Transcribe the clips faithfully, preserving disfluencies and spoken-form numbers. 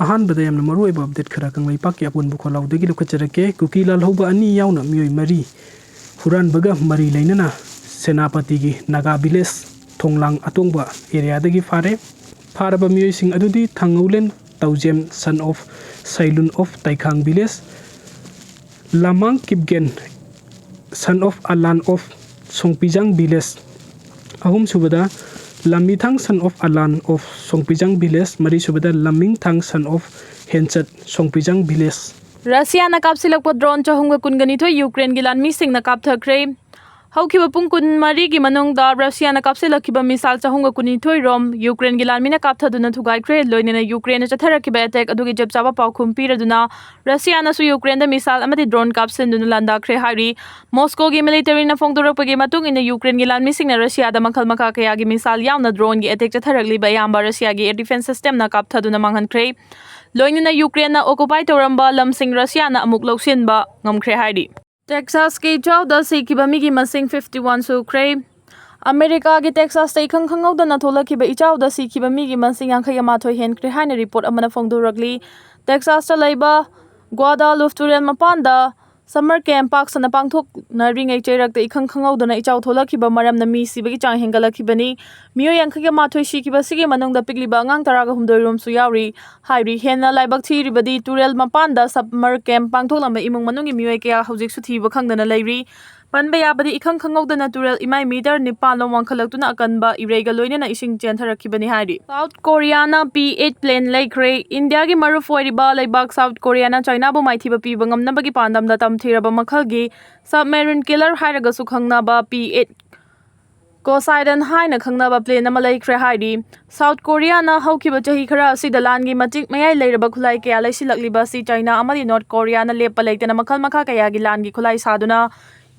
ꯑꯍꯥꯟꯕꯗ ꯌꯥꯝꯅ ꯃꯔꯨꯑꯣꯏꯕ ꯑꯞꯗꯦꯠ ꯈꯔ ꯀꯪꯂꯩꯄꯥꯛꯀꯤ ꯑꯄꯣꯟꯕ ꯈꯣꯜꯂꯥꯎꯗꯒꯤ ꯂꯧꯈꯠꯆꯔꯛꯀꯦ꯫ ꯀꯨꯀꯤ ꯂꯥꯜꯍꯧꯕ ꯑꯅꯤ ꯌꯥꯎꯅ ꯃꯤꯑꯣꯏ ꯃꯔꯤ ꯍꯨꯔꯥꯟꯕꯒ ꯃꯔꯤ ꯂꯩꯅꯅ ꯁꯦꯅꯥꯄꯇꯤꯒꯤ ꯅꯥꯒꯥ ꯚꯤꯂꯦꯖ ꯊꯣꯡꯂꯥꯡ ꯑꯇꯣꯡꯕ ꯑꯦꯔꯤꯌꯥꯗꯒꯤ ꯐꯥꯔꯦ꯫ ꯐꯥꯔꯕ ꯃꯤꯑꯣꯏꯁꯤꯡ ꯑꯗꯨꯗꯤ Thangngoulen Toujem, son of Seilun of Teikhang village, Lamang Kipgen, son of Alan of Songpijang village, ꯑꯍꯨꯝꯁꯨꯕꯗ Lamminthang, son of Alan of Songpijang village, ꯃꯔꯤꯁꯨꯕꯗ Lamminthang, son of Henchat, Songpijang village. ꯔꯁꯤꯌꯥꯅ ꯀꯥꯞꯁꯤꯜꯂꯛꯄ ꯗ꯭ꯔꯣꯟ ꯆꯍꯨꯝꯒ ꯀꯨꯟꯒ ꯅꯤꯊꯣꯏ ꯌꯨꯀ꯭ꯔꯦꯟꯒꯤ ꯂꯥꯟꯃꯤꯁꯤꯡꯅ ꯀꯥꯞꯊꯈ꯭ꯔꯦ꯫ ꯍꯧꯈꯤꯕ ꯄꯨꯡ ꯀꯨꯟꯃꯔꯤꯒꯤ ꯃꯅꯨꯡꯗ ꯔꯁꯤꯌꯥꯅ ꯀꯥꯞꯁꯤꯜꯂꯛꯈꯤꯕ ꯃꯤꯁꯥꯏꯜ ꯆꯍꯨꯝꯒ ꯀꯨꯟꯅꯤꯊꯣꯏ ꯔꯣꯝ ꯌꯨꯀ꯭ꯔꯦꯟꯒꯤ ꯂꯥꯟꯃꯤꯅ ꯀꯥꯞꯊꯗꯨꯅ ꯊꯨꯒꯥꯏꯈ꯭ꯔꯦ꯫ ꯂꯣꯏꯅꯅ ꯌꯨꯀ꯭ꯔꯦꯟꯅ ꯆꯠꯊꯔꯛꯈꯤꯕ ꯑꯦꯇꯦꯛ ꯑꯗꯨꯒꯤ ꯆꯞ ꯆꯥꯕ ꯄꯥꯎꯈꯨꯝ ꯄꯤꯔꯗꯨꯅ ꯔꯁꯤꯌꯥꯅꯁꯨ ꯌꯨꯀ꯭ꯔꯦꯟꯗ ꯃꯤꯁꯥꯏꯜ ꯑꯃꯗꯤ ꯗ꯭ꯔꯣꯟ ꯀꯥꯞꯁꯤꯟꯗꯨꯅ ꯂꯥꯟꯗꯥꯈ꯭ꯔꯦ ꯍꯥꯏꯔꯤ꯫ ꯃꯣꯁꯀꯣꯒꯤ ꯃꯤꯂꯤꯇꯔꯤꯅ ꯐꯣꯡꯗꯣꯔꯛꯄꯒꯤ ꯃꯇꯨꯡ ꯏꯟꯅ ꯌꯨꯀ꯭ꯔꯦꯟꯒꯤ ꯂꯥꯟꯃꯤꯁꯤꯡꯅ ꯔꯁꯤꯌꯥꯗ ꯃꯈꯜ ꯃꯈꯥ ꯀꯌꯥꯒꯤ ꯃꯤꯁꯥꯏꯜ ꯌꯥꯎꯅ ꯗ꯭ꯔꯣꯟꯒꯤ ꯑꯦꯇꯦꯛ ꯆꯠꯊꯔꯛꯂꯤꯕ ꯑꯌꯥꯝꯕ ꯔꯁꯤꯌꯥꯒꯤ ꯑꯦꯌꯔ ꯗꯤꯐꯦꯟꯁ ꯁꯤꯁꯇꯦꯝꯅ ꯀꯥꯞꯊꯗꯨꯅ ꯃꯥꯡꯍꯟꯈ꯭ꯔꯦ꯫ ꯂꯣꯏꯅꯅ ꯌꯨꯀ꯭ꯔꯦꯟꯅ ꯑꯣꯀꯨꯄꯥꯏ ꯇꯧꯔꯝꯕ ꯂꯝꯁꯤꯡ ꯔꯁꯤꯌꯥꯅ ꯑꯃꯨꯛ ꯂꯧꯁꯤꯟꯕ ꯉꯝꯈ꯭ꯔꯦ ꯍꯥꯏꯔꯤ꯫ ꯇꯦꯛꯁꯥꯁꯀꯤ ꯏꯆꯥꯎꯗ ꯁꯤꯈꯤꯕ ꯃꯤꯒꯤ ꯃꯁꯤꯡ fifty one ꯁꯨꯈ꯭ꯔꯦ꯫ ꯑꯃꯦꯔꯤꯀꯥꯒꯤ ꯇꯦꯛꯁꯥꯁꯇ ꯏꯈꯪ ꯈꯪꯍꯧꯗꯅ ꯊꯣꯛꯂꯛꯈꯤꯕ ꯏꯆꯥꯎꯗ ꯁꯤꯈꯤꯕ ꯃꯤꯒꯤ ꯃꯁꯤꯡ ꯌꯥꯡꯈꯩ ꯑꯃꯥꯊꯣꯏ ꯍꯦꯟꯈ꯭ꯔꯦ ꯍꯥꯏꯅ ꯔꯤꯄꯣꯔꯠ ꯑꯃꯅ ꯐꯣꯡꯗꯣꯔꯛꯂꯤ꯫ ꯇꯦꯛꯁꯥꯁꯇ ꯂꯩꯕ ꯒ꯭ꯋꯥꯗꯥꯂꯨꯐ ꯇꯨꯔꯦꯜ ꯃꯄꯥꯟꯗ ꯁꯝꯃꯔ ꯀꯦꯝꯞ ꯄꯥꯛ ꯁꯟꯅ ꯄꯥꯡꯊꯣꯛꯅꯔꯤꯉꯩ ꯆꯩꯔꯛꯇ ꯏꯈꯪ ꯈꯪꯍꯧꯗꯅ ꯏꯆꯥꯎ ꯊꯣꯛꯂꯛꯈꯤꯕ ꯃꯔꯝꯅ ꯃꯤ ꯁꯤꯕꯒꯤ ꯆꯥꯡ ꯍꯦꯟꯒꯠꯂꯛꯈꯤꯕꯅꯤ꯫ ꯃꯤꯑꯣꯏ ꯌꯥꯡꯈꯩꯒ ꯃꯥꯊꯣꯏ ꯁꯤꯈꯤꯕꯁꯤꯒꯤ ꯃꯅꯨꯡꯗ ꯄꯤꯛꯂꯤꯕ ꯑꯉꯥꯡ ꯇꯔꯥꯒ ꯍꯨꯝꯗꯣꯏ ꯔꯣꯝꯁꯨ ꯌꯥꯎꯔꯤ ꯍꯥꯏꯔꯤ꯫ ꯍꯦꯟꯅ ꯂꯥꯏꯕꯛ ꯊꯤꯔꯤꯕꯗꯤ ꯇꯨꯔꯦꯜ ꯃꯄꯥꯟꯗ ꯁꯝꯃꯔ ꯀꯦꯝꯞ ꯄꯥꯡꯊꯣꯛꯂꯝꯕ ꯏꯃꯨꯡ ꯃꯅꯨꯡꯒꯤ ꯃꯤꯑꯣꯏ ꯀꯌꯥ ꯍꯧꯖꯤꯛꯁꯨ ꯊꯤꯕ ꯈꯪꯗꯅ ꯂꯩꯔꯤ꯫ ꯄꯟꯕ ꯌꯥꯕꯗꯤ ꯏꯈꯪ ꯈꯪꯍꯧꯗꯅ ꯇꯨꯔꯦꯜ ꯏꯃꯥꯏ ꯃꯤꯇꯔ ꯅꯤꯄꯥꯟ ꯂꯣꯝ ꯋꯥꯡꯈꯠꯂꯛꯇꯨꯅ ꯑꯀꯟꯕ ꯏꯔꯩꯒ ꯂꯣꯏꯅꯅ ꯏꯁꯤꯡ ꯆꯦꯟꯊꯔꯛꯈꯤꯕꯅꯤ ꯍꯥꯏꯔꯤ꯫ ꯁꯥꯎꯠ ꯀꯣꯔꯤꯌꯥꯅ P eight plane ꯂꯩꯈ꯭ꯔꯦ꯫ ꯏꯟꯗꯤꯌꯥꯒꯤ ꯃꯔꯨꯞ ꯑꯣꯏꯔꯤꯕ ꯂꯩꯕꯥꯛ ꯁꯥꯎꯠ ꯀꯣꯔꯤꯌꯥꯅ ꯆꯥꯏꯅꯥꯕꯨ ꯃꯥꯏꯊꯤꯕ ꯄꯤꯕ ꯉꯝꯅꯕꯒꯤ ꯄꯥꯟꯗꯝꯗ ꯇꯝꯊꯤꯔꯕ ꯃꯈꯜꯒꯤ submarine killer ꯍꯥꯏꯔꯒꯁꯨ ꯈꯪꯅꯕ P eight Poseidon ꯍꯥꯏꯅ ꯈꯪꯅꯕ plane ꯑꯃ ꯂꯩꯈ꯭ꯔꯦ ꯍꯥꯏꯔꯤ꯫ ꯁꯥꯎꯠ ꯀꯣꯔꯤꯌꯥꯅ ꯍꯧꯈꯤꯕ ꯆꯍꯤ ꯈꯔ ꯑꯁꯤꯗ ꯂꯥꯟꯒꯤ ꯃꯇꯤꯛ ꯃꯌꯥꯏ ꯂꯩꯔꯕ ꯈꯨꯠꯂꯥꯏ ꯀꯌꯥ ꯂꯩꯁꯤꯜꯂꯛꯂꯤꯕ ꯑꯁꯤ ꯆꯥꯏꯅꯥ ꯑꯃꯗꯤ ꯅꯣꯔꯠ ꯀꯣꯔꯤꯌꯥꯅ ꯂꯦꯞꯄ ꯂꯩꯇꯅ ꯃꯈꯜ ꯃꯈꯥ ꯀꯌꯥꯒꯤ ꯂꯥꯟꯒꯤ ꯈꯨꯠꯂꯥꯏ ꯁꯥꯗꯨꯅ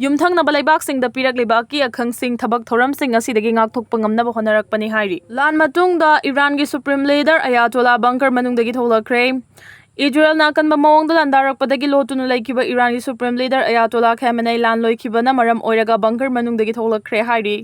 ꯌꯨꯝꯊꯪꯅꯕ ꯂꯩꯕꯥꯛꯁꯤꯡꯗ ꯄꯤꯔꯛꯂꯤꯕ ꯑꯀꯤ ꯑꯈꯪꯁꯤꯡ, ꯊꯕꯛ ꯊꯧꯔꯝꯁꯤꯡ ꯑꯁꯤꯗꯒꯤ ꯉꯥꯛꯊꯣꯛꯄ ꯉꯝꯅꯕ ꯍꯣꯠꯅꯔꯛꯄꯅꯤ ꯍꯥꯏꯔꯤ꯫ ꯂꯥꯟ ꯃꯇꯨꯡꯗ ꯏꯔꯥꯟꯒꯤ Supreme Leader ꯑꯌꯥꯇꯣꯂꯥ bunker ꯃꯅꯨꯡꯗꯒꯤ ꯊꯣꯛꯂꯛꯈ꯭ꯔꯦ꯫ ꯏꯖꯔꯦꯜꯅ ꯑꯀꯟꯕ ꯃꯑꯣꯡꯗ ꯂꯥꯟꯗꯥꯔꯛꯄꯗꯒꯤ ꯂꯣꯠꯇꯨꯅ ꯂꯩꯈꯤꯕ ꯏꯔꯥꯟꯒꯤ Supreme Leader ꯑꯌꯥꯇꯣꯂꯥ ꯈꯥꯃꯦꯅꯦꯏ ꯂꯥꯟ ꯂꯣꯏꯈꯤꯕꯅ ꯃꯔꯝ ꯑꯣꯏꯔꯒ bunker ꯃꯅꯨꯡꯗꯒꯤ ꯊꯣꯛꯂꯛꯈ꯭ꯔꯦ ꯍꯥꯏꯔꯤ꯫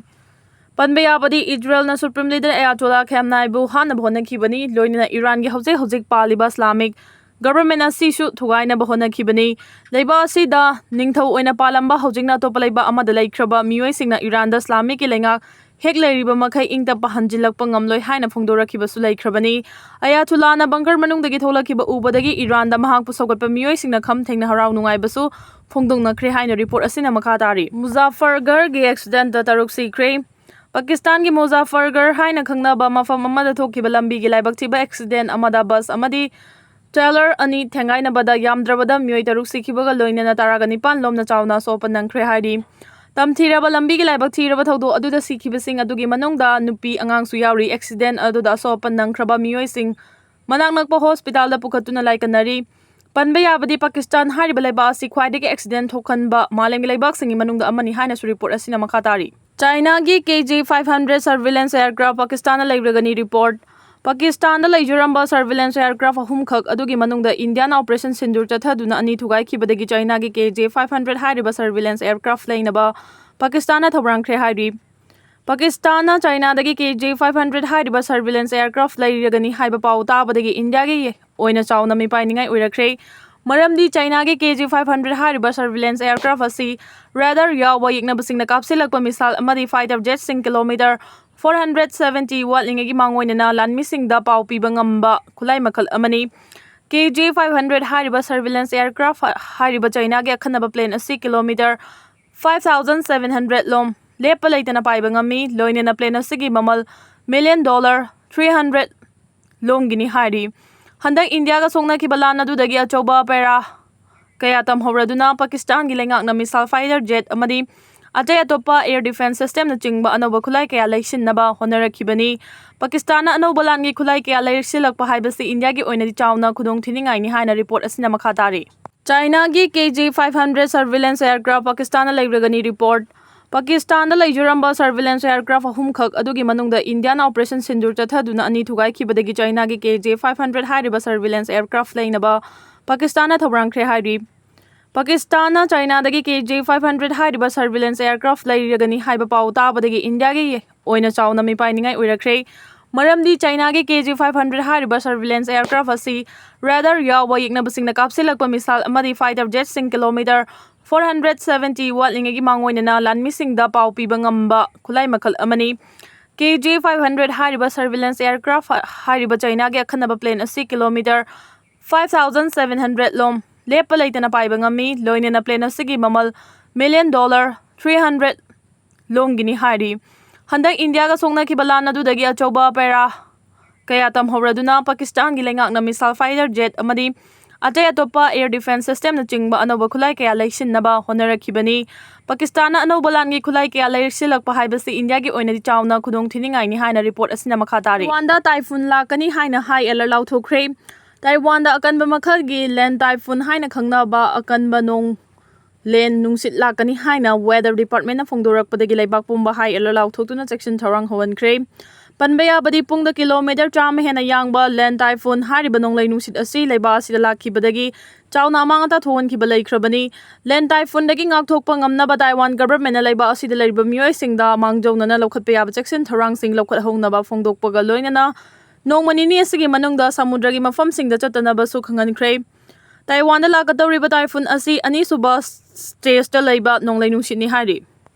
ꯄꯟꯕ ꯌꯥꯕꯗꯤ, ꯏꯖꯔꯦꯜꯅ Supreme Leader Ayatollah Khamenei ꯕꯨ ꯍꯥꯠꯅꯕ ꯍꯣꯠꯅꯈꯤꯕꯅꯤ, ꯂꯣꯏꯅꯅ ꯏꯔꯥꯟꯒꯤ ꯍꯧꯖꯤꯛ ꯍꯧꯖꯤꯛ ꯄꯥꯜꯂꯤꯕ Islamic Government ꯑꯁꯤꯁꯨ ꯊꯨꯒꯥꯏꯅꯕ ꯍꯣꯠꯅꯈꯤꯕꯅꯤ꯫ ꯂꯩꯕꯥꯛ ꯑꯁꯤꯗ ꯅꯤꯡꯊꯧ ꯑꯣꯏꯅ ꯄꯥꯜꯂꯝꯕ, ꯍꯧꯖꯤꯛꯅ ꯑꯇꯣꯞꯄ ꯂꯩꯕꯥꯛ ꯑꯃꯗ ꯂꯩꯈ꯭ꯔꯕ ꯃꯤꯑꯣꯏꯁꯤꯡꯅ ꯏꯔꯥꯟꯗ Islamicꯀꯤ ꯂꯩꯉꯥꯛ ꯍꯦꯛ ꯂꯩꯔꯤꯕ ꯃꯈꯩ ꯏꯪ ꯇꯞꯄ ꯍꯟꯖꯤꯜꯂꯛꯄ ꯉꯝꯂꯣꯏ ꯍꯥꯏꯅ ꯐꯣꯡꯗꯣꯔꯛꯈꯤꯕꯁꯨ ꯂꯩꯈ꯭ꯔꯕꯅꯤ꯫ ꯑꯌꯥꯊꯨꯜꯂꯥꯅ bunker ꯃꯅꯨꯡꯗꯒꯤ ꯊꯣꯛꯂꯛꯈꯤꯕ ꯎꯕꯗꯒꯤ ꯏꯔꯥꯟꯗ ꯃꯍꯥꯛꯄꯨ ꯁꯧꯒꯠꯄ ꯃꯤꯑꯣꯏꯁꯤꯡꯅ ꯈꯝ ꯊꯦꯡꯅ ꯍꯔꯥꯎ ꯅꯨꯡꯉꯥꯏꯕꯁꯨ ꯐꯣꯡꯗꯣꯛꯅꯈ꯭ꯔꯦ ꯍꯥꯏꯅ report ꯑꯁꯤꯅ ꯃꯈꯥ ꯇꯥꯔꯤ꯫ ꯃꯨꯖꯥꯐꯔꯒꯔꯒꯤ accidentꯇ ꯇꯔꯨꯛ ꯁꯤꯈ꯭ꯔꯦ꯫ ꯄꯥꯀꯤꯁꯇꯥꯟꯒꯤ ꯃꯨꯖꯥꯐꯔꯒꯔ ꯍꯥꯏꯅ ꯈꯪꯅꯕ ꯃꯐꯝ ꯑꯃꯗ ꯊꯣꯛꯈꯤꯕ ꯂꯝꯕꯤꯒꯤ ꯂꯥꯏꯕꯛ ꯊꯤꯕ accident ꯑꯃꯗ bus ꯑꯃꯗꯤ trailer ꯑꯅꯤ ꯊꯦꯡꯒꯥꯏꯅꯕꯗ ꯌꯥꯝꯗ꯭ꯔꯕꯗ ꯃꯤꯑꯣꯏ ꯇꯔꯨꯛ ꯁꯤꯈꯤꯕꯒ ꯂꯣꯏꯅꯅ ꯇꯔꯥꯒ ꯅꯤꯄꯥꯟ ꯂꯣꯝꯅ ꯆꯥꯎꯅ ꯑꯁꯣꯛ ꯑꯄꯟ ꯅꯪꯈ꯭ꯔꯦ ꯍꯥꯏꯔꯤ꯫ ꯇꯝꯊꯤꯔꯕ ꯂꯝꯕꯤꯒꯤ ꯂꯥꯏꯕꯛ ꯊꯤꯔꯕ ꯊꯧꯗꯣꯛ ꯑꯗꯨꯗ ꯁꯤꯈꯤꯕꯁꯤꯡ ꯑꯗꯨꯒꯤ ꯃꯅꯨꯡꯗ ꯅꯨꯄꯤ ꯑꯉꯥꯡꯁꯨ ꯌꯥꯎꯔꯤ꯫ Accident ꯑꯗꯨꯗ ꯑꯁꯣꯛ ꯑꯄꯟ ꯅꯪꯈ꯭ꯔꯕ ꯃꯤꯑꯣꯏꯁꯤꯡ ꯃꯅꯥꯛ ꯅꯛꯄ hospitalꯗ ꯄꯨꯈꯠꯇꯨꯅ ꯂꯥꯏꯀꯠꯅꯔꯤ꯫ ꯄꯟꯕ ꯌꯥꯕꯗꯤ, ꯄꯥꯀꯤꯁꯇꯥꯟ ꯍꯥꯏꯔꯤꯕ ꯂꯩꯕꯥꯛ ꯑꯁꯤ ꯈ꯭ꯋꯥꯏꯗꯒꯤ accident ꯊꯣꯛꯍꯟꯕ ꯃꯥꯂꯦꯝꯒꯤ ꯂꯩꯕꯥꯛꯁꯤꯡꯒꯤ ꯃꯅꯨꯡꯗ ꯑꯃꯅꯤ ꯍꯥꯏꯅꯁꯨ report ꯑꯁꯤꯅ ꯃꯈꯥ ꯇꯥꯔꯤ꯫ ꯆꯥꯏꯅꯥꯒꯤ KJ five hundred surveillance aircraft ꯄꯥꯀꯤꯁꯇꯥꯟꯗ ꯂꯩꯔꯒꯅꯤ report꯫ ꯄꯥꯀꯤꯁꯇꯥꯟꯗ ꯂꯩꯖꯔꯝꯕ surveillance aircraft ꯑꯍꯨꯝꯈꯛ ꯑꯗꯨꯒꯤ ꯃꯅꯨꯡꯗ ꯏꯟꯗꯤꯌꯥꯅ Operation ꯁꯤꯟꯗꯨꯔ ꯆꯠꯊꯗꯨꯅ ꯑꯅꯤ ꯊꯨꯒꯥꯏꯈꯤꯕꯗꯒꯤ ꯆꯥꯏꯅꯥꯒꯤ KJ five hundred ꯍꯥꯏꯔꯤꯕ surveillance aircraft ꯂꯩꯅꯕ ꯄꯥꯀꯤꯁꯇꯥꯟꯅ ꯊꯧꯔꯥꯡꯈ꯭ꯔꯦ ꯍꯥꯏꯔꯤ꯫ ꯄꯥꯀꯤꯁꯇꯥꯟꯅ ꯆꯥꯏꯅꯥꯗꯒꯤ KJ five hundred ꯍꯥꯏꯔꯤꯕ surveillance aircraft ꯂꯩꯔꯒꯅꯤ ꯍꯥꯏꯕ ꯄꯥꯎ ꯇꯥꯕꯗꯒꯤ ꯏꯟꯗꯤꯌꯥꯒꯤ ꯑꯣꯏꯅ ꯆꯥꯎꯅ ꯃꯤꯄꯥꯏꯅꯤꯡꯉꯥꯏ ꯑꯣꯏꯔꯛꯈ꯭ꯔꯦ꯫ ꯃꯔꯝꯗꯤ ꯆꯥꯏꯅꯥꯒꯤ KJ five hundred ꯍꯥꯏꯔꯤꯕ surveillance aircraft ꯑꯁꯤ radar ꯌꯥꯎꯕ ꯌꯦꯛꯅꯕꯁꯤꯡꯅ ꯀꯥꯞꯁꯤꯜꯂꯛꯄ missile ꯑꯃꯗꯤ fighter jetꯁꯤꯡ kilometre four hundred seventy ꯋꯥꯠꯂꯤꯉꯩꯒꯤ ꯃꯥꯡꯑꯣꯏꯅꯅ ꯂꯥꯟꯃꯤꯁꯤꯡꯗ ꯄꯥꯎ ꯄꯤꯕ ꯉꯝꯕ ꯈꯨꯠꯂꯥꯏ ꯃꯈꯜ ꯑꯃꯅꯤ꯫ KJ five hundred ꯍꯥꯏꯔꯤꯕ surveillance aircraft ꯍꯥꯏꯔꯤꯕ ꯆꯥꯏꯅꯥꯒꯤ ꯑꯈꯟꯅꯕ plane ꯑꯁꯤ kilometre five thousand seven hundred ꯂꯣꯝ ꯂꯦꯞꯄ ꯂꯩꯇꯅ ꯄꯥꯏꯕ ꯉꯝꯃꯤ꯫ ꯂꯣꯏꯅꯅ plane ꯑꯁꯤꯒꯤ ꯃꯃꯜ million dollar three hundred ꯂꯣꯝꯒꯤꯅꯤ ꯍꯥꯏꯔꯤ꯫ ꯍꯟꯗꯛ ꯏꯟꯗꯤꯌꯥꯒ ꯁꯣꯛꯅꯈꯤꯕ ꯂꯥꯟ ꯑꯗꯨꯗꯒꯤ ꯑꯆꯧꯕ ꯄꯦꯔꯥ ꯀꯌꯥ ꯇꯝꯍꯧꯔꯗꯨꯅ ꯄꯥꯀꯤꯁꯇꯥꯟꯒꯤ ꯂꯩꯉꯥꯛꯅ missile fighter jet ꯑꯃꯗꯤ ꯑꯇꯩ ꯑꯇꯣꯞꯄ air defence systemꯅꯆꯤꯡꯕ ꯑꯅꯧꯕ ꯈꯨꯠꯂꯥꯏ ꯀꯌꯥ ꯂꯩꯁꯤꯟꯅꯕ ꯍꯣꯠꯅꯔꯛꯈꯤꯕꯅꯤ꯫ ꯄꯥꯀꯤꯁꯇꯥꯟꯅ ꯑꯅꯧꯕ ꯂꯥꯟꯒꯤ ꯈꯨꯠꯂꯥꯏ ꯀꯌꯥ ꯂꯩꯁꯤꯜꯂꯛꯄ ꯍꯥꯏꯕꯁꯤ ꯏꯟꯗꯤꯌꯥꯒꯤ ꯑꯣꯏꯅꯗꯤ ꯆꯥꯎꯅ ꯈꯨꯗꯣꯡ ꯊꯤꯅꯤꯡꯉꯥꯏꯅꯤ ꯍꯥꯏꯅ report ꯑꯁꯤꯅ ꯃꯈꯥ ꯇꯥꯔꯤ꯫ ꯆꯥꯏꯅꯥꯒꯤ KJ five hundred surveillance aircraft ꯄꯥꯀꯤꯁꯇꯥꯟꯗ ꯂꯩꯔꯒꯅꯤ report꯫ ꯄꯥꯀꯤꯁꯇꯥꯟꯗ ꯂꯩꯖꯔꯝꯕ surveillance aircraft ꯑꯍꯨꯝꯈꯛ ꯑꯗꯨꯒꯤ ꯃꯅꯨꯡꯗ ꯏꯟꯗꯤꯌꯥꯅ Operation ꯁꯤꯟꯗꯨꯔ ꯆꯠꯊꯗꯨꯅ ꯑꯅꯤ ꯊꯨꯒꯥꯏꯈꯤꯕꯗꯒꯤ ꯆꯥꯏꯅꯥꯒꯤ KJ five hundred ꯍꯥꯏꯔꯤꯕ surveillance aircraft ꯂꯩꯅꯕ ꯄꯥꯀꯤꯁꯇꯥꯟꯅ ꯊꯧꯔꯥꯡꯈ꯭ꯔꯦ ꯍꯥꯏꯔꯤ꯫ ꯄꯥꯀꯤꯁꯇꯥꯟꯅ ꯆꯥꯏꯅꯥꯗꯒꯤ ꯀꯦ ꯖꯤ ꯐꯥꯏꯚ ꯍꯟꯗ꯭ꯔꯦꯠ ꯍꯥꯏꯔꯤꯕ ꯁꯔꯚꯤꯂꯦꯟꯁ ꯑꯦꯌꯔꯀ꯭ꯔꯥꯐ ꯂꯩꯔꯒꯅꯤ ꯍꯥꯏꯕ ꯄꯥꯎ ꯇꯥꯕꯗꯒꯤ ꯏꯟꯗꯤꯌꯥꯒꯤ ꯑꯣꯏꯅ ꯆꯥꯎꯅ ꯃꯤꯄꯥꯏꯅꯤꯡꯉꯥꯏ ꯑꯣꯏꯔꯛꯈ꯭ꯔꯦ꯫ ꯃꯔꯝꯗꯤ ꯆꯥꯏꯅꯥꯒꯤ ꯀꯦ ꯖꯤ ꯐꯥꯏꯚ ꯍꯟꯗ꯭ꯔꯦꯠ ꯍꯥꯏꯔꯤꯕ ꯁꯔꯚꯤꯂꯦꯟꯁ ꯑꯦꯌꯔꯀ꯭ꯔꯥꯐ ꯑꯁꯤ ꯔꯦꯗꯥꯔ ꯌꯥꯎꯕ ꯌꯦꯛꯅꯕꯁꯤꯡꯅ ꯀꯥꯞꯁꯤꯜꯂꯛꯄ ꯃꯤꯁꯥꯏꯜ ꯑꯃꯗꯤ ꯐꯥꯏꯇꯔ ꯖꯦꯠꯁꯤꯡ ꯀꯤꯂꯣꯃꯤꯇꯔ ꯐꯣꯔ ꯍꯟꯗ꯭ꯔꯦꯠ ꯁꯚꯦꯟꯇꯤ ꯋꯥꯠꯂꯤꯉꯩꯒꯤ ꯃꯥꯡꯑꯣꯏꯅꯅ ꯂꯥꯟꯃꯤꯁꯤꯡꯗ ꯄꯥꯎ ꯄꯤꯕ ꯉꯝꯕ ꯈꯨꯠꯂꯥꯏ ꯃꯈꯜ ꯑꯃꯅꯤ꯫ ꯀꯦ ꯖꯤ ꯐꯥꯏꯚ ꯍꯟꯗ꯭ꯔꯦꯠ ꯍꯥꯏꯔꯤꯕ ꯁꯔꯚꯤꯂꯦꯟꯁ ꯑꯦꯌꯔꯀ꯭ꯔꯥꯐ ꯍꯥꯏꯔꯤꯕ ꯆꯥꯏꯅꯥꯒꯤ ꯑꯈꯟꯅꯕ ꯄ꯭ꯂꯦꯟ ꯑꯁꯤ kilometre five thousand seven hundred ꯂꯣꯝ ꯂꯦꯞꯄ ꯂꯩꯇꯅ ꯄꯥꯏꯕ ꯉꯝꯃꯤ꯫ ꯂꯣꯏꯅꯅ ꯄ꯭ꯂꯦꯟ ꯑꯁꯤꯒꯤ ꯃꯃꯜ ꯃꯤꯂꯤꯌꯟ ꯗꯣꯂꯔ ꯊ꯭ꯔꯤ ꯍꯟꯗ꯭ꯔꯦꯠ ꯂꯣꯝꯒꯤꯅꯤ ꯍꯥꯏꯔꯤ꯫ ꯍꯟꯗꯛ ꯏꯟꯗꯤꯌꯥꯒ ꯁꯣꯛꯅꯈꯤꯕ ꯂꯥꯟ ꯑꯗꯨꯗꯒꯤ ꯑꯆꯧꯕ ꯄꯦꯔꯥ ꯀꯌꯥ ꯇꯝꯍꯧꯔꯗꯨꯅ ꯄꯥꯀꯤꯁꯇꯥꯟꯒꯤ ꯂꯩꯉꯥꯛꯅ ꯃꯤꯁꯥꯏꯜ ꯐꯥꯏꯇꯔ ꯖꯦꯠ ꯑꯃꯗꯤ ꯑꯇꯩ ꯑꯇꯣꯞꯄ ꯑꯦꯌꯔ ꯗꯤꯐꯦꯟꯁ ꯁꯤꯁꯇꯦꯝꯅꯆꯤꯡꯕ ꯑꯅꯧꯕ ꯈꯨꯠꯂꯥꯏ ꯀꯌꯥ ꯂꯩꯁꯤꯟꯅꯕ ꯍꯣꯠꯅꯔꯛꯈꯤꯕꯅꯤ꯫ ꯄꯥꯀꯤꯁꯇꯥꯟꯅ ꯑꯅꯧꯕ ꯂꯥꯟꯒꯤ ꯈꯨꯠꯂꯥꯏ ꯀꯌꯥ ꯂꯩꯁꯤꯜꯂꯛꯄ ꯍꯥꯏꯕꯁꯤ ꯏꯟꯗꯤꯌꯥꯒꯤ ꯑꯣꯏꯅꯗꯤ ꯆꯥꯎꯅ ꯈꯨꯗꯣꯡ ꯊꯤꯅꯤꯡꯉꯥꯏꯅꯤ ꯍꯥꯏꯅ ꯔꯤꯄꯣꯔꯠ ꯑꯁꯤꯅ ꯃꯈꯥ ꯇꯥꯔꯤ꯫ ꯇꯥꯏꯋꯥꯟꯗ ꯇꯥꯏꯐꯨꯟ ꯂꯥꯛꯀꯅꯤ ꯍꯥꯏꯅ ꯍꯥꯏ ꯑꯦꯂꯔꯠ ꯂꯥꯎꯊꯣꯛꯈ꯭ꯔꯦ꯫ ꯇꯥꯏꯋꯥꯟꯗ ꯑꯀꯟꯕ ꯃꯈꯜꯒꯤ ꯂꯦꯟ ꯇꯥꯏꯐꯨꯟ ꯍꯥꯏꯅ ꯈꯪꯅꯕ ꯑꯀꯟꯕ ꯅꯣꯡ ꯂꯦꯟ ꯅꯨꯡꯁꯤꯠ ꯂꯥꯛꯀꯅꯤ ꯍꯥꯏꯅ ꯋꯦꯗꯔ ꯗꯤꯄꯥꯔꯠꯃꯦꯟꯅ ꯐꯣꯡꯗꯣꯔꯛꯄꯗꯒꯤ ꯂꯩꯕꯥꯛ ꯄꯨꯝꯕ ꯍꯥꯏ ꯑꯦꯂꯔꯠ ꯂꯥꯎꯊꯣꯛꯇꯨꯅ ꯆꯦꯛꯁꯤꯟ ꯊꯧꯔꯥꯡ ꯍꯧꯍꯟꯈ꯭ꯔꯦ꯫ ꯄꯟꯕ ꯌꯥꯕꯗꯤ ꯄꯨꯡꯗ ꯀꯤꯂꯣꯃꯤꯇꯔ ꯆꯥꯝꯃ ꯍꯦꯟꯅ ꯌꯥꯡꯕ ꯂꯦꯟ ꯇꯥꯏꯐꯨꯟ ꯍꯥꯏꯔꯤꯕ ꯅꯣꯡꯂꯩ ꯅꯨꯡꯁꯤꯠ ꯑꯁꯤ ꯂꯩꯕꯥꯛ ꯑꯁꯤꯗ ꯂꯥꯛꯈꯤꯕꯗꯒꯤ ꯆꯥꯎꯅ ꯑꯃꯥꯡ ꯑꯇꯥ ꯊꯣꯛꯍꯟꯈꯤꯕ ꯂꯩꯈ꯭ꯔꯕꯅꯤ꯫ ꯂꯦꯟ ꯇꯥꯏꯐꯨꯟꯗꯒꯤ ꯉꯥꯛꯊꯣꯛꯄ ꯉꯝꯅꯕ ꯇꯥꯏꯋꯥꯟ ꯒꯚꯔꯟꯃꯦꯟꯅ ꯂꯩꯕꯥꯛ ꯑꯁꯤꯗ ꯂꯩꯔꯤꯕ ꯃꯤꯑꯣꯏꯁꯤꯡꯗ ꯃꯥꯡꯖꯧꯅꯅ ꯂꯧꯈꯠꯄ ꯌꯥꯕ ꯆꯦꯛꯁꯤꯟ ꯊꯧꯔꯥꯡꯁꯤꯡ ꯂꯧꯈꯠꯍꯧꯅꯕ ꯐꯣꯡꯗꯣꯛꯄꯒ ꯂꯣꯏꯅꯅ ꯅꯣꯡꯃ ꯅꯤꯅꯤ ꯑꯁꯤꯒꯤ ꯃꯅꯨꯡꯗ ꯁꯃꯨꯗ꯭ꯔꯒꯤ ꯃꯐꯝꯁꯤꯡꯗ ꯆꯠꯇꯅꯕꯁꯨ ꯈꯪꯍꯟꯈ꯭ꯔꯦ꯫ ꯇꯥꯏꯋꯥꯟꯗ ꯂꯥꯛꯀꯗꯧꯔꯤꯕ ꯇꯥꯏꯐꯨꯟ ꯑꯁꯤ ꯑꯅꯤꯁꯨꯕ ꯁ꯭ꯇꯦꯖꯇ ꯂꯩꯕ ꯅꯣꯡꯂꯩ ꯅꯨꯡꯁꯤꯠꯅꯤ ꯍꯥꯏꯔꯤ꯫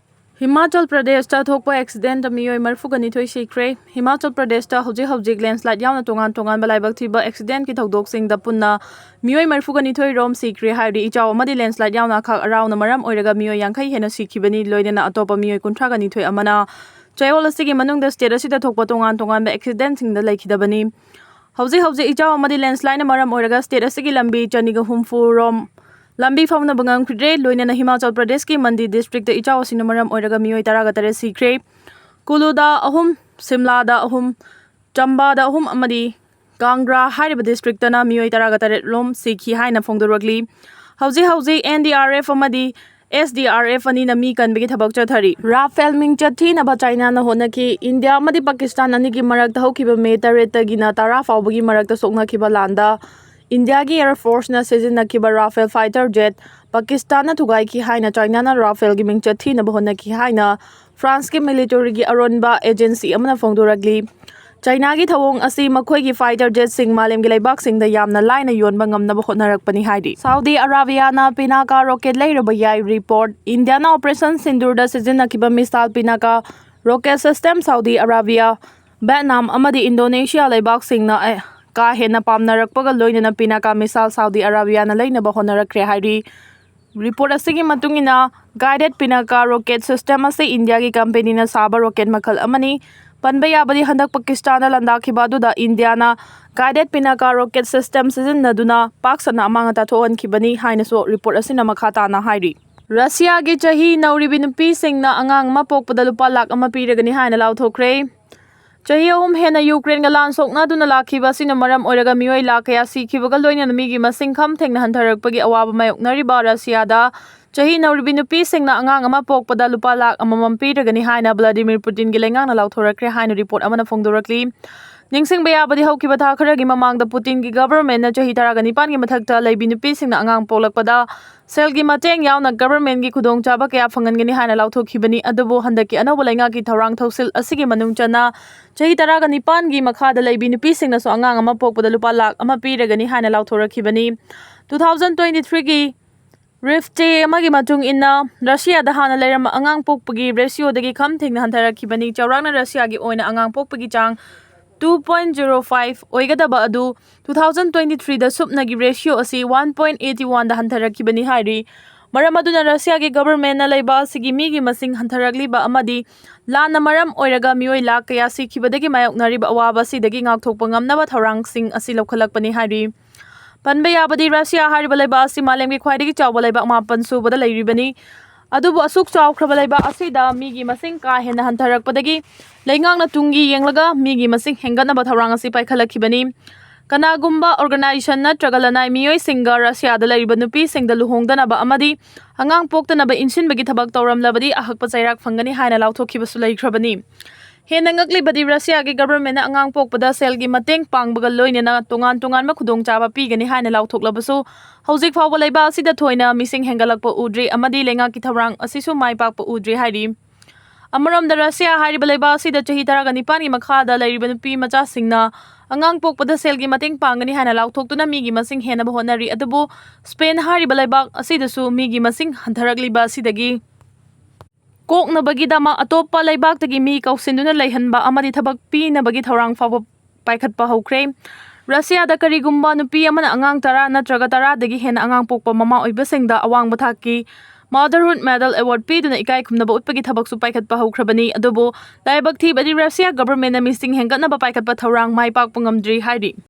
ꯍꯤꯃꯥꯆꯜ ꯄ꯭ꯔꯗꯦꯁꯇ ꯊꯣꯛꯄ ꯑꯦꯛꯁꯤꯗꯦꯟꯇ ꯃꯤꯑꯣꯏ ꯃꯔꯤꯐꯨꯒ ꯅꯤꯊꯣꯏ ꯁꯤꯈ꯭ꯔꯦ꯫ ꯍꯤꯃꯥꯆꯜ ꯄ꯭ꯔꯗꯦꯁꯇ ꯍꯧꯖꯤꯛ ꯍꯧꯖꯤꯛ ꯂꯦꯟꯁ꯭ꯂꯥꯏꯗ ꯌꯥꯎꯅ ꯇꯣꯉꯥꯟ ꯇꯣꯉꯥꯟꯕ ꯂꯥꯏꯕꯛ ꯊꯤꯕ ꯑꯦꯛꯁꯤꯗꯦꯟꯀꯤ ꯊꯧꯗꯣꯛꯁꯤꯡꯗ ꯄꯨꯟꯅ ꯃꯤꯑꯣꯏ ꯃꯔꯤꯐꯨꯒ ꯅꯤꯊꯣꯏ ꯔꯣꯝ ꯁꯤꯈ꯭ꯔꯦ ꯍꯥꯏꯔꯤ꯫ ꯏꯆꯥꯎ ꯑꯃꯗꯤ ꯂꯦꯟꯁ꯭ꯂꯥꯏꯗ ꯌꯥꯎꯅ ꯑꯈꯥꯛ ꯑꯔꯥꯎꯅ ꯃꯔꯝ ꯑꯣꯏꯔꯒ ꯃꯤꯑꯣꯏ ꯌꯥꯡꯈꯩ ꯍꯦꯟꯅ ꯁꯤꯈꯤꯕꯅꯤ꯫ ꯂꯣꯏꯅꯅ ꯑꯇꯣꯞꯄ ꯃꯤꯑꯣꯏ ꯀꯨꯟꯊ꯭ꯔꯥꯒ ꯅꯤꯊꯣꯏ ꯑꯃꯅ ꯆꯌꯣꯜ ꯑꯁꯤꯒꯤ ꯃꯅꯨꯡꯗ ꯁ꯭ꯇꯦꯠ ꯑꯁꯤꯗ ꯊꯣꯛꯄ ꯇꯣꯉꯥꯟ ꯇꯣꯉꯥꯟꯕ ꯑꯦꯛꯁꯤꯗꯦꯟꯁꯤꯡꯗ ꯂꯩꯈꯤꯗꯕꯅꯤ꯫ ꯍꯧꯖꯤꯛ ꯍꯧꯖꯤꯛ ꯏꯆꯥꯎ ꯑꯃꯗꯤ ꯂꯦꯟꯁ꯭ꯂꯥꯏꯗꯅ ꯃꯔꯝ ꯑꯣꯏꯔꯒ ꯁ꯭ꯇꯦꯠ ꯑꯁꯤꯒꯤ ꯂꯝꯕꯤ ꯆꯅꯤꯒ ꯍꯨꯝꯐꯨ ꯔꯣꯝ ꯂꯝꯕꯤ ꯐꯥꯎꯅꯕ ꯉꯝꯈꯤꯗ꯭ꯔꯦ꯫ ꯂꯣꯏꯅꯅ ꯍꯤꯃꯥꯆꯜ ꯄ꯭ꯔꯗꯦꯁꯀꯤ ꯃꯟꯗꯤ ꯗꯤꯁꯇ꯭ꯔꯤꯛꯇ ꯏꯆꯥꯎ ꯑꯁꯤꯅ ꯃꯔꯝ ꯑꯣꯏꯔꯒ ꯃꯤꯑꯣꯏ ꯇꯔꯥꯒ ꯇꯔꯦꯠ ꯁꯤꯈ꯭ꯔꯦ꯫ ꯀꯨꯂꯨꯗ ꯑꯍꯨꯝ, ꯁꯤꯝꯂꯥꯗ ꯑꯍꯨꯝ, ꯆꯝꯕꯥꯗ ꯑꯍꯨꯝ ꯑꯃꯗꯤ ꯀꯥꯡꯒ꯭ꯔꯥ ꯍꯥꯏꯔꯤꯕ ꯗꯤꯁꯇ꯭ꯔꯤꯛꯇꯅ ꯃꯤꯑꯣꯏ ꯇꯔꯥꯒ ꯇꯔꯦꯠ ꯂꯣꯝ ꯁꯤꯈꯤ ꯍꯥꯏꯅ ꯐꯣꯡꯗꯣꯔꯛꯂꯤ꯫ ꯍꯧꯖꯤꯛ ꯍꯧꯖꯤꯛ ꯑꯦꯟ ꯗꯤ ꯑꯥꯔ ꯑꯦꯐ ꯑꯃꯗꯤ ꯑꯦꯁ ꯗꯤ ꯑꯥꯔ ꯑꯦꯐ ꯑꯅꯤꯅ ꯃꯤ ꯀꯟꯕꯒꯤ ꯊꯕꯛ ꯆꯠꯊꯔꯤ꯫ ꯔꯥꯐꯦꯜ ꯃꯤꯡꯆꯠ ꯊꯤꯅꯕ ꯆꯥꯏꯅꯥꯅ ꯍꯣꯠꯅꯈꯤ꯫ ꯏꯟꯗꯤꯌꯥ ꯑꯃꯗꯤ ꯄꯥꯀꯤꯁꯇꯥꯟ ꯑꯅꯤꯒꯤ ꯃꯔꯛꯇ ꯍꯧꯈꯤꯕ ꯃꯦ ꯇꯔꯦꯠꯇꯒꯤꯅ ꯇꯔꯥ ꯐꯥꯎꯕꯒꯤ ꯃꯔꯛꯇ ꯁꯣꯛꯅꯈꯤꯕ ꯂꯥꯟꯗ ꯏꯟꯗꯤꯌꯥꯒꯤ ꯑꯦꯌꯔ ꯐꯣꯔꯁꯅ ꯁꯤꯖꯤꯟꯅꯈꯤꯕ ꯔꯥꯐꯦꯜ ꯐꯥꯏꯇꯔ ꯖꯦꯠ ꯄꯥꯀꯤꯁꯇꯥꯟꯅ ꯊꯨꯒꯥꯏꯈꯤ ꯍꯥꯏꯅ ꯆꯥꯏꯅꯥꯅ ꯔꯥꯐꯦꯜꯒꯤ ꯃꯤꯡꯆꯠ ꯊꯤꯅꯕ ꯍꯣꯠꯅꯈꯤ ꯍꯥꯏꯅ ꯐ꯭ꯔꯥꯟꯁꯀꯤ ꯃꯤꯂꯤꯇꯔꯤꯒꯤ ꯑꯔꯣꯟꯕ ꯑꯦꯖꯦꯟꯁꯤ ꯑꯃꯅ ꯐꯣꯡꯗꯣꯔꯛꯂꯤ꯫ ꯆꯥꯏꯅꯥꯒꯤ ꯊꯧꯑꯣꯡ ꯑꯁꯤ ꯃꯈꯣꯏꯒꯤ ꯐꯥꯏꯇꯔ ꯖꯦꯠꯁꯤꯡ ꯃꯥꯂꯦꯝꯒꯤ ꯂꯩꯕꯥꯛꯁꯤꯡꯗ ꯌꯥꯝꯅ ꯂꯥꯏꯅ ꯌꯣꯟꯕ ꯉꯝꯅꯕ ꯍꯣꯠꯅꯔꯛꯄꯅꯤ ꯍꯥꯏꯔꯤ꯫ ꯁꯥꯎꯗꯤ ꯑꯔꯥꯕꯤꯌꯥꯅ ꯄꯤꯅꯥꯀꯥ ꯔꯣꯀꯦꯠ ꯂꯩꯔꯨꯕ ꯌꯥꯏ ꯔꯤꯄꯣꯔꯠ꯫ ꯏꯟꯗꯤꯌꯥꯅ ꯑꯣꯄꯔꯦꯁꯟ ꯁꯤꯟꯗꯨꯔꯗ ꯁꯤꯖꯤꯟꯅꯈꯤꯕ missile Pinaka rocket system Saudi Arabia, Vietnam ꯑꯃꯗꯤ ꯏꯟꯗꯣꯅꯦꯁꯤꯌꯥ ꯂꯩꯕꯥꯛꯁꯤꯡꯅ, ꯑꯦ, ꯀꯥ ꯍꯦꯟꯅ ꯄꯥꯝꯅꯔꯛꯄꯒ ꯂꯣꯏꯅꯅ ꯄꯤꯅꯥꯀꯥ ꯃꯤꯁꯥꯏꯜ ꯁꯥꯎꯗꯤ ꯑꯔꯥꯕꯤꯌꯥꯅ ꯂꯩꯅꯕ ꯍꯣꯠꯅꯔꯛꯈ꯭ꯔꯦ ꯍꯥꯏꯔꯤ꯫ ꯔꯤꯄꯣꯔꯠ ꯑꯁꯤꯒꯤ ꯃꯇꯨꯡ ꯏꯟꯅ, ꯒꯥꯏꯗꯦꯠ ꯄꯤꯅꯥꯀꯥ ꯔꯣꯀꯦꯠ ꯁꯤꯁꯇꯦꯝ ꯑꯁꯤ ꯏꯟꯗꯤꯌꯥꯒꯤ ꯀꯝꯄꯦꯅꯤꯅ ꯁꯥꯕ ꯔꯣꯀꯦꯠ ꯃꯈꯜ ꯑꯃꯅꯤ꯫ ꯄꯟꯕ ꯌꯥꯕꯗꯤ, ꯍꯟꯗꯛ ꯄꯥꯀꯤꯁꯇꯥꯟꯗ ꯂꯥꯟꯗꯥꯈꯤꯕ ꯑꯗꯨꯗ ꯏꯟꯗꯤꯌꯥꯅ ꯒꯥꯏꯗꯦꯠ ꯄꯤꯅꯥꯀꯥ ꯔꯣꯀꯦꯠ ꯁꯤꯁꯇꯦꯝ ꯁꯤꯖꯤꯟꯅꯗꯨꯅ ꯄꯥꯛ ꯁꯟꯅ ꯑꯃꯥꯡ ꯑꯇꯥ ꯊꯣꯛꯍꯟꯈꯤꯕꯅꯤ ꯍꯥꯏꯅꯁꯨ ꯔꯤꯄꯣꯔꯠ ꯑꯁꯤꯅ ꯃꯈꯥ ꯇꯥꯅ ꯍꯥꯏꯔꯤ꯫ ꯔꯁꯤꯌꯥꯒꯤ ꯆꯍꯤ ꯅꯧꯔꯤꯕꯤ ꯅꯨꯄꯤꯁꯤꯡꯅ ꯑꯉꯥꯡ ꯑꯃ ꯄꯣꯛꯄꯗ ꯂꯨꯄꯥ ꯂꯥꯈ ꯑꯃ ꯄꯤꯔꯒꯅꯤ ꯍꯥꯏꯅ ꯂꯥꯎꯊꯣꯛꯈ꯭ꯔꯦ꯫ ꯆꯍꯤ ꯑꯍꯨꯝ ꯍꯦꯟꯅ ꯌꯨꯀ꯭ꯔꯦꯟꯒ ꯂꯥꯟ ꯁꯣꯛꯅꯗꯨꯅ ꯂꯥꯛꯈꯤꯕ ꯑꯁꯤꯅ ꯃꯔꯝ ꯑꯣꯏꯔꯒ ꯃꯤꯑꯣꯏ ꯂꯥꯈ ꯀꯌꯥ ꯁꯤꯈꯤꯕꯒ ꯂꯣꯏꯅꯅ ꯃꯤꯒꯤ ꯃꯁꯤꯡ ꯈꯝ ꯊꯦꯡꯅ ꯍꯟꯊꯔꯛꯄꯒꯤ ꯑꯋꯥꯕ ꯃꯥꯌꯣꯛꯅꯔꯤꯕ ꯔꯁꯤꯌꯥꯗ ꯆꯍꯤ ꯅꯧꯔꯤꯕꯤ ꯅꯨꯄꯤꯁꯤꯡꯅ ꯑꯉꯥꯡ ꯑꯃ ꯄꯣꯛꯄꯗ ꯂꯨꯄꯥ ꯂꯥꯈ ꯑꯃꯃꯝ ꯄꯤꯔꯒꯅꯤ ꯍꯥꯏꯅ ꯚ꯭ꯂꯥꯗꯤꯃꯤꯔ ꯄꯨꯇꯤꯟꯒꯤ ꯂꯩꯉꯥꯛꯅ ꯂꯥꯎꯊꯣꯔꯛꯈ꯭ꯔꯦ ꯍꯥꯏꯅ ꯔꯤꯄꯣꯔꯠ ꯑꯃꯅ ꯐꯣꯡꯗꯣꯔꯛꯂꯤ꯫ ꯅꯤꯡꯁꯤꯡꯕ ꯌꯥꯕꯗꯤ, ꯍꯧꯈꯤꯕ ꯊꯥ ꯈꯔꯒꯤ ꯃꯃꯥꯡꯗ ꯄꯨꯇꯤꯟꯒꯤ ꯒꯚꯔꯟꯃꯦꯟꯠꯅ ꯆꯍꯤ ꯇꯔꯥꯒ ꯅꯤꯄꯥꯟꯒꯤ ꯃꯊꯛꯇ ꯂꯩꯕꯤ ꯅꯨꯄꯤꯁꯤꯡꯅ ꯑꯉꯥꯡ ꯄꯣꯛꯂꯛꯄꯗ ꯁꯦꯜꯒꯤ ꯃꯇꯦꯡ ꯌꯥꯎꯅ ꯒꯚꯔꯟꯃꯦꯟꯠꯀꯤ ꯈꯨꯗꯣꯡꯆꯥꯕ ꯀꯌꯥ ꯐꯪꯍꯟꯒꯅꯤ ꯍꯥꯏꯅ ꯂꯥꯎꯊꯣꯛꯈꯤꯕꯅꯤ꯫ ꯑꯗꯨꯕꯨ ꯍꯟꯗꯛꯀꯤ ꯑꯅꯧꯕ ꯂꯩꯉꯥꯛꯀꯤ ꯊꯧꯔꯥꯡ ꯊꯧꯁꯤꯜ ꯑꯁꯤꯒꯤ ꯃꯅꯨꯡ ꯆꯟꯅ ꯆꯍꯤ ꯇꯔꯥꯒ ꯅꯤꯄꯥꯟꯒꯤ ꯃꯈꯥꯗ ꯂꯩꯕꯤ ꯅꯨꯄꯤꯁꯤꯡꯅꯁꯨ ꯑꯉꯥꯡ ꯑꯃ ꯄꯣꯛꯄꯗ ꯂꯨꯄꯥ ꯂꯥꯈ ꯑꯃ ꯄꯤꯔꯒꯅꯤ ꯍꯥꯏꯅ ꯂꯥꯎꯊꯣꯔꯛꯈꯤꯕꯅꯤ꯫ Two thousand twenty-threeꯒꯤ ꯔꯤꯐꯇꯦ ꯑꯃꯒꯤ ꯃꯇꯨꯡ ꯏꯟꯅ, ꯔꯁꯤꯌꯥꯗ ꯍꯥꯟꯅ ꯂꯩꯔꯝꯕ ꯑꯉꯥꯡ ꯄꯣꯛꯄꯒꯤ ꯔꯦꯁꯤꯌꯣꯗꯒꯤ ꯈꯝ ꯊꯦꯡꯅ ꯍꯟꯊꯔꯛꯈꯤꯕꯅꯤ꯫ ꯆꯥꯎꯔꯥꯛꯅ ꯔꯁꯤꯌꯥꯒꯤ ꯑꯣꯏꯅ ꯑꯉꯥꯡ ꯄꯣꯛꯄꯒꯤ ꯆꯥꯡ two point zero five ꯑꯣꯏꯒꯗꯕ ꯑꯗꯨ two thousand twenty-threeꯗ ꯁꯨꯞꯅꯒꯤ ꯔꯦꯁꯤꯌꯣ ꯑꯁꯤ one point eighty oneꯗ ꯍꯟꯊꯔꯛꯈꯤꯕꯅꯤ ꯍꯥꯏꯔꯤ꯫ ꯃꯔꯝ ꯑꯗꯨꯅ ꯔꯁꯤꯌꯥꯒꯤ ꯒꯚꯔꯟꯃꯦꯟꯠꯅ ꯂꯩꯕꯥꯛ ꯑꯁꯤꯒꯤ ꯃꯤꯒꯤ ꯃꯁꯤꯡ ꯍꯟꯊꯔꯛꯂꯤꯕ ꯑꯃꯗꯤ ꯂꯥꯟꯅ ꯃꯔꯝ ꯑꯣꯏꯔꯒ ꯃꯤꯑꯣꯏ ꯂꯥꯈ ꯀꯌꯥ ꯁꯤꯈꯤꯕꯗꯒꯤ ꯃꯥꯌꯣꯛꯅꯔꯤꯕ ꯑꯋꯥꯕ ꯑꯁꯤꯗꯒꯤ ꯉꯥꯛꯊꯣꯛꯄ ꯉꯝꯅꯕ ꯊꯧꯔꯥꯡꯁꯤꯡ ꯑꯁꯤ ꯂꯧꯈꯠꯂꯛꯄꯅꯤ ꯍꯥꯏꯔꯤ꯫ ꯄꯟꯕ ꯌꯥꯕꯗꯤ, ꯔꯁꯤꯌꯥ ꯍꯥꯏꯔꯤꯕ ꯂꯩꯕꯥꯛ ꯑꯁꯤ ꯃꯥꯂꯦꯝꯒꯤ ꯈ꯭ꯋꯥꯏꯗꯒꯤ ꯆꯥꯎꯕ ꯂꯩꯕꯥꯛ ꯃꯥꯄꯟ ꯁꯨꯕꯗ ꯂꯩꯔꯤꯕꯅꯤ꯫ ꯑꯗꯨꯕꯨ ꯑꯁꯨꯛ ꯆꯥꯎꯈ꯭ꯔꯕ ꯂꯩꯕꯥꯛ ꯑꯁꯤꯗ ꯃꯤꯒꯤ ꯃꯁꯤꯡ ꯀꯥ ꯍꯦꯟꯅ ꯍꯟꯊꯔꯛꯄꯗꯒꯤ ꯂꯩꯉꯥꯛꯅ ꯇꯨꯡꯒꯤ ꯌꯦꯡꯂꯒ ꯃꯤꯒꯤ ꯃꯁꯤꯡ ꯍꯦꯟꯒꯠꯅꯕ ꯊꯧꯔꯥꯡ ꯑꯁꯤ ꯄꯥꯏꯈꯠꯂꯛꯈꯤꯕꯅꯤ꯫ ꯀꯅꯥꯒꯨꯝꯕ organization ꯅꯠꯇ꯭ꯔꯒ ꯂꯅꯥꯏ ꯃꯤꯑꯣꯏꯁꯤꯡꯒ ꯔꯁꯤꯌꯥꯗ ꯂꯩꯔꯤꯕ ꯅꯨꯄꯤꯁꯤꯡꯗ ꯂꯨꯍꯣꯡꯗꯅꯕ ꯑꯃꯗꯤ ꯑꯉꯥꯡ ꯄꯣꯛꯇꯅꯕ ꯏꯟꯁꯤꯟꯕꯒꯤ ꯊꯕꯛ ꯇꯧꯔꯝꯂꯕꯗꯤ ꯑꯍꯛꯄ ꯆꯩꯔꯥꯛ ꯐꯪꯒꯅꯤ ꯍꯥꯏꯅ ꯂꯥꯎꯊꯣꯛꯈꯤꯕꯁꯨ ꯂꯩꯈ꯭ꯔꯕꯅꯤ꯫ ꯍꯦꯟꯅ ꯉꯛꯂꯤꯕꯗꯤ ꯔꯁꯤꯌꯥꯒꯤ ꯒꯚꯔꯟꯃꯦꯟꯅ ꯑꯉꯥꯡ ꯄꯣꯛꯄꯗ ꯁꯦꯜꯒꯤ ꯃꯇꯦꯡ ꯄꯥꯡꯕꯒ ꯂꯣꯏꯅꯅ ꯇꯣꯉꯥꯟ ꯇꯣꯉꯥꯟꯕ ꯈꯨꯗꯣꯡꯆꯥꯕ ꯄꯤꯒꯅꯤ ꯍꯥꯏꯅ ꯂꯥꯎꯊꯣꯛꯂꯕꯁꯨ, ꯍꯧꯖꯤꯛ ꯐꯥꯎꯕ ꯂꯩꯕꯥꯛ ꯑꯁꯤꯗ ꯊꯣꯏꯅ ꯃꯤꯁꯤꯡ ꯍꯦꯟꯒꯠꯂꯛꯄ ꯎꯗ꯭ꯔꯤ ꯑꯃꯗꯤ ꯂꯩꯉꯥꯛꯀꯤ ꯊꯧꯔꯥꯡ ꯑꯁꯤꯁꯨ ꯃꯥꯏ ꯄꯥꯛꯄ ꯎꯗ꯭ꯔꯤ ꯍꯥꯏꯔꯤ꯫ ꯑꯃꯔꯣꯝꯗ, ꯔꯁꯤꯌꯥ ꯍꯥꯏꯔꯤꯕ ꯂꯩꯕꯥꯛ ꯑꯁꯤꯗ ꯆꯍꯤ ꯇꯔꯥꯒ ꯅꯤꯄꯥꯟꯒꯤ ꯃꯈꯥꯗ ꯂꯩꯔꯤꯕ ꯅꯨꯄꯤ ꯃꯆꯥꯁꯤꯡꯅ ꯑꯉꯥꯡ ꯄꯣꯛꯄꯗ ꯁꯦꯜꯒꯤ ꯃꯇꯦꯡ ꯄꯥꯡꯒꯅꯤ ꯍꯥꯏꯅ ꯂꯥꯎꯊꯣꯛꯇꯨꯅ ꯃꯤꯒꯤ ꯃꯁꯤꯡ ꯍꯦꯟꯅꯕ ꯍꯣꯠꯅꯔꯤ꯫ ꯑꯗꯨꯕꯨ ꯁ꯭ꯄꯦꯟ ꯍꯥꯏꯔꯤꯕ ꯂꯩꯕꯥꯛ ꯑꯁꯤꯗꯁꯨ ꯃꯤꯒꯤ ꯃꯁꯤꯡ ꯍꯟꯊꯔꯛꯂꯤꯕ ꯑꯁꯤꯗꯒꯤ ꯀꯣꯛꯅꯕꯒꯤꯗꯃꯛ ꯑꯇꯣꯞꯄ ꯂꯩꯕꯥꯛꯇꯒꯤ ꯃꯤ ꯀꯧꯁꯤꯟꯗꯨꯅ ꯂꯩꯍꯟꯕ ꯑꯃꯗꯤ ꯊꯕꯛ ꯄꯤꯅꯕꯒꯤ ꯊꯧꯔꯥꯡ ꯐꯥꯎꯕ ꯄꯥꯏꯈꯠꯄ ꯍꯧꯈ꯭ꯔꯦ꯫ ꯔꯁꯤꯌꯥꯗ ꯀꯔꯤꯒꯨꯝꯕ ꯅꯨꯄꯤ ꯑꯃꯅ ꯑꯉꯥꯡ ꯇꯔꯥ ꯅꯠꯇ꯭ꯔꯒ ꯇꯔꯥꯗꯒꯤ ꯍꯦꯟꯅ ꯑꯉꯥꯡ ꯄꯣꯛꯄ ꯃꯃꯥ ꯑꯣꯏꯕꯁꯤꯡꯗ ꯑꯋꯥꯡꯕ ꯊꯥꯛꯀꯤ Motherhood Medal Award ꯄꯤꯗꯨꯅ ꯏꯀꯥꯏ ꯈꯨꯝꯅꯕ ꯎꯠꯄꯒꯤ ꯊꯕꯛꯁꯨ ꯄꯥꯏꯈꯠꯄ ꯍꯧꯈ꯭ꯔꯕꯅꯤ꯫ ꯑꯗꯨꯕꯨ ꯂꯥꯏꯕꯛ ꯊꯤꯕꯗꯤ, ꯔꯁꯤꯌꯥ ꯒꯚꯔꯟꯃꯦꯟꯅ ꯃꯤꯁꯤꯡ ꯍꯦꯟꯒꯠꯅꯕ ꯄꯥꯏꯈꯠꯄ ꯊꯧꯔꯥꯡ ꯃꯥꯏ ꯄꯥꯛꯄ ꯉꯝꯗ꯭ꯔꯤ ꯍꯥꯏꯔꯤ꯫